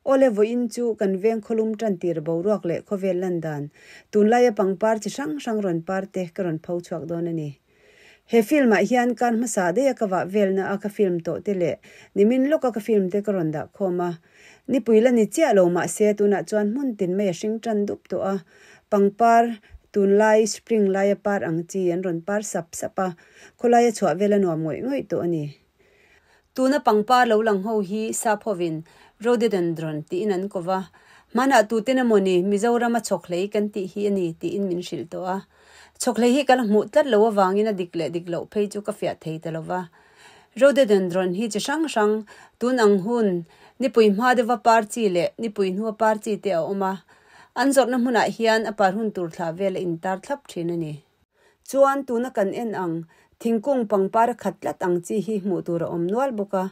Awle vawiin chu kan veng khawlum tan tir boruak leh khawvel lan dan, tunlaia pangpar chi hrang hrang rawn par te ka rawn pho chhuak dawn a ni. He film ah hian kar hmasa daih a ka vah velna a ka film tawh te leh nimin lawka ka film te ka rawn dah khawm a. Nipui la ni chiah lo mahse tunah chuan hmun tin mai a hring tan dup tawh a, pangpar tunlai spring laia par ang chi an rawn par sap sap a, khawlaia chhuah vel a nuam ngawih ngawih tawh a ni. Tuna pangpar lo lang ho hi sap hovin Rhododendron tiin an ko va, hmanah tuten emawni Mizorama chhawkhlei kan tih hi a ni tiin min hrilh tawh a. Chhawkhlei hi ka la hmuh tlat loh avangin a dik leh dik loh phei chu ka fiah thei ta lo va. Rhododendron hi chi hrang hrang, tun ang hun, nipui hma deuha par chi leh nipui hnua par chi te a awm a. An zawrhna hmunah hian a par hun tur thla vel a intar thlap thin a ni. Chuan tuna kan en ang, thingkung pangpar a khat tlat ang chi hi hmuh tur a awm nual bawk a.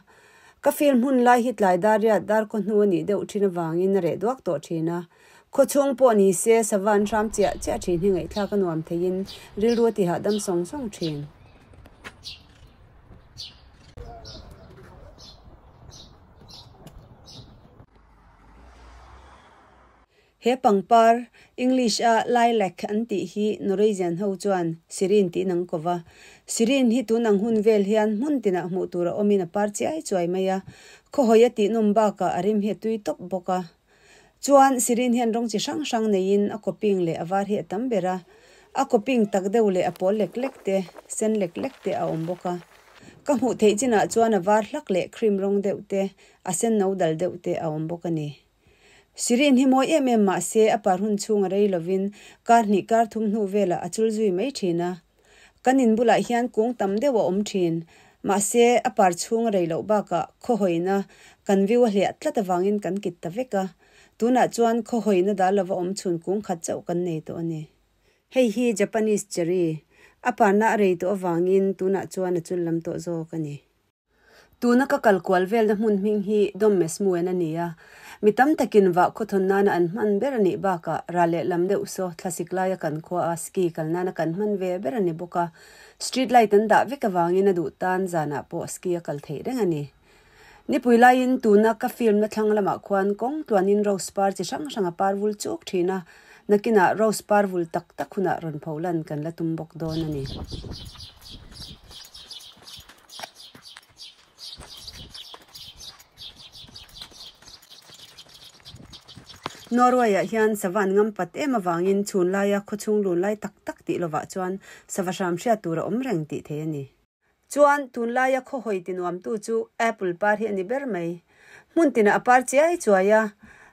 Ka film hun lai hi tlai dar riat dar khaw hnu a nih deuh thin avangin a reh duak tawh thin a. Khaw chhung pawh ni se sava an hram chiah chiah thin hi ngaihthlak a nuam theiin rilru a tihahdam sawng sawng thin. He pangpar, English a lilac an tih hi Norwegian ho chuan Sirin tiin an ko va. Sirin hi tun ang hun vel hian hmun tinah hmuh tur a awmin a par chiai chuai mai a, khawhawi a tihnawm bakah a rim hi a tui tawp bawk a. Chuan Sirin hian rawng chi hrang hrang neiin a kawping leh a var hi a tam ber a, a kawping tak deuh leh a pawl lek lek te, sen lek lek te a awm bawk a. Ka hmuh theih chinah chuan a var hlak leh cream rawng deuh te, a sen no dal deuh te a awm bawk a ni. Sirin hi mawi em em mah se a par hun chhung a rei lovin kar hnih kar thum hnu velah a chul zui mai thin a. Kan in bulah hian kung tam deuh a awm thin. Mahse, a par chhung a rei loh bakah khawhawina kan view a hliah tlat avangin kan kit ta vek a. Tunah chuan khawhawina dal lova awm chhun kung khat chauh kan nei tawh a ni. Hei hi Japanese cherry, a parna a rei tawh avangin tunah chuan a chul lam tawh zawk a ni. Tuna ka kal kual velna hmun hming hi Dommesmuen a ni a, mi tam takin vah khawthawn nana an hman ber a nih bakah ral leh lam deuh saw thlasik laia kan khua a ski kal nana kan hman ve ber a ni bawk a, street light an dah vek avangin a duh tan zanah pawh ski a kal theih reng a ni. Nipui laiin tuna ka film na thlang lamah khuan kawng tluanin rose par chi hrang hrang a par vul chuk thin a, nakinah rose par vul tak tak hunah rawn pho lan kan la tum bawk dawn a ni. Norway-ah hian sava an ngam pat em avangin chhun laia khawchhung lun lai tak tak tih lovah chuan sava hram hriat tur a awm reng tih thei a ni. Chuan tunlaia khawhawi tinuamtu chu apple par hi a ni ber mai. Hmun tinah a par chiai chuai a,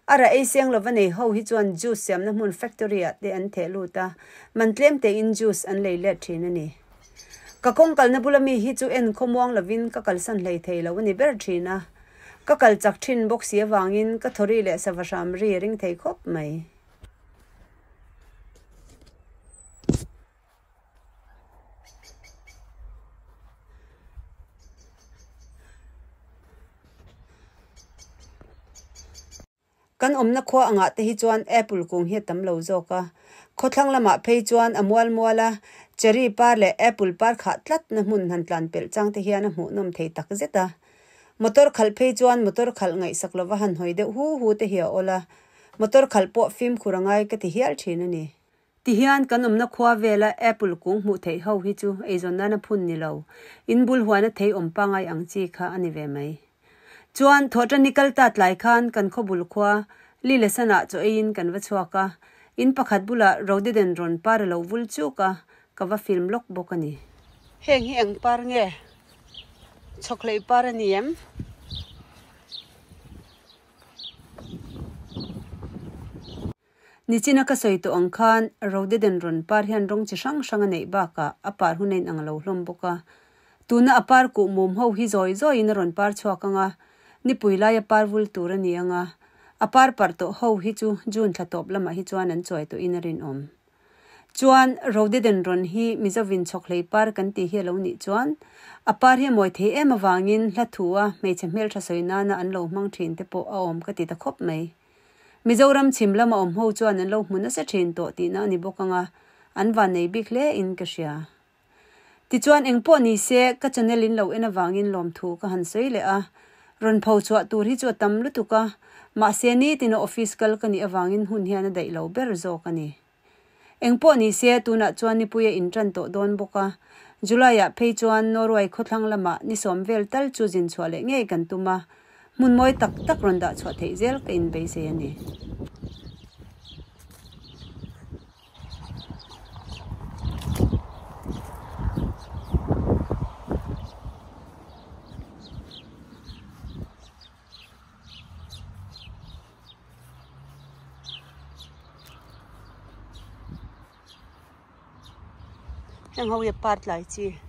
a rah ei seng lova nei ho hi chuan juice siamna hmun factory-ah te an theh lut a, man tlem tein juice an lei let thin a ni. Ka kawng kalna bula mi hi chu en khawmuang lovin ka kalsan hlei thei lo a ni ber thin a, ka kal chak thin bawk si avangin ka thawri leh sava hram ri a ring thei khawp mai. Kan awmna khua angah te hi chuan apple kung hi a tam lo zawk a, khawthlang lamah phei chuan a mual mual a, cherry par leh apple par khah tlatna hmun han tlan pelh chang te hian a hmuhnawm thei tak zet a. Motor khalh phei chuan motor khalh ngaihsak lova han hawi deuh hu hu te hi a awl a, motor khalh pawh fimkhur a ngai ka ti hial thin a ni. Tihian kan awmna khua vela apple kung hmuh theih ho hi chu eizawn nana phun ni lo, in bul huana thei awm pangai ang chi kha a ni ve mai. Chuan thawhṭan i kal ta tlai khan kan khaw bul khua Lilesanah chaw eiin kan va chhuak a, in pakhat bulah rhododendron par a lo vul chuk a, ka va film lawk bawk a ni. Heng hi eng par nge? Chhawkhlei par a ni em? Nichina ka sawi tawh ang khan rhododendron par hian rawng chi hrang hrang a neih bakah a par hun a inang lo hlawm bawk a. Tuna a par kuh mum ho hi zawi zawiin a rawn par chhuak ang a, nipui laia par vul tur a ni ang a, a par parh tawh ho hi chu June thla tawp lamah hi chuan an chuai tawhin a rinawm. Chuan rhododendron hi Mizovin chhawkhlei par kan tih hi a lo nih chuan a par hi a mawi thei em avangin hla thu a hmeichhe hmeltha sawi nana an lo hmang thin te pawh a awm ka ti ta khawp mai. Mizoram chhim lama awm ho chuan an lo hmu nasa thin tawh tihna a ni bawk ang a, an van nei bik hle in ka hria. Tichuan engpawh ni se ka channel in lo en avangin lawmthu ka han sawi leh a, Rawn pho chhuah tur hi chu a tam lutuk a, mahse nitina office kal ka nih avangin hun hian a daih lo ber zawk a ni. Engpawh ni se, tunah chuan nipui a intan tawh dawn bawk a, July-ah phei chuan Norway khawthlang lamah ni sawm vel tal chu zin chhuah leh ngei kan tum a, hmun mawi tak tak rawn dah chhuah theih zel ka inbeisei a ni. Heng ho hi a part lai chi.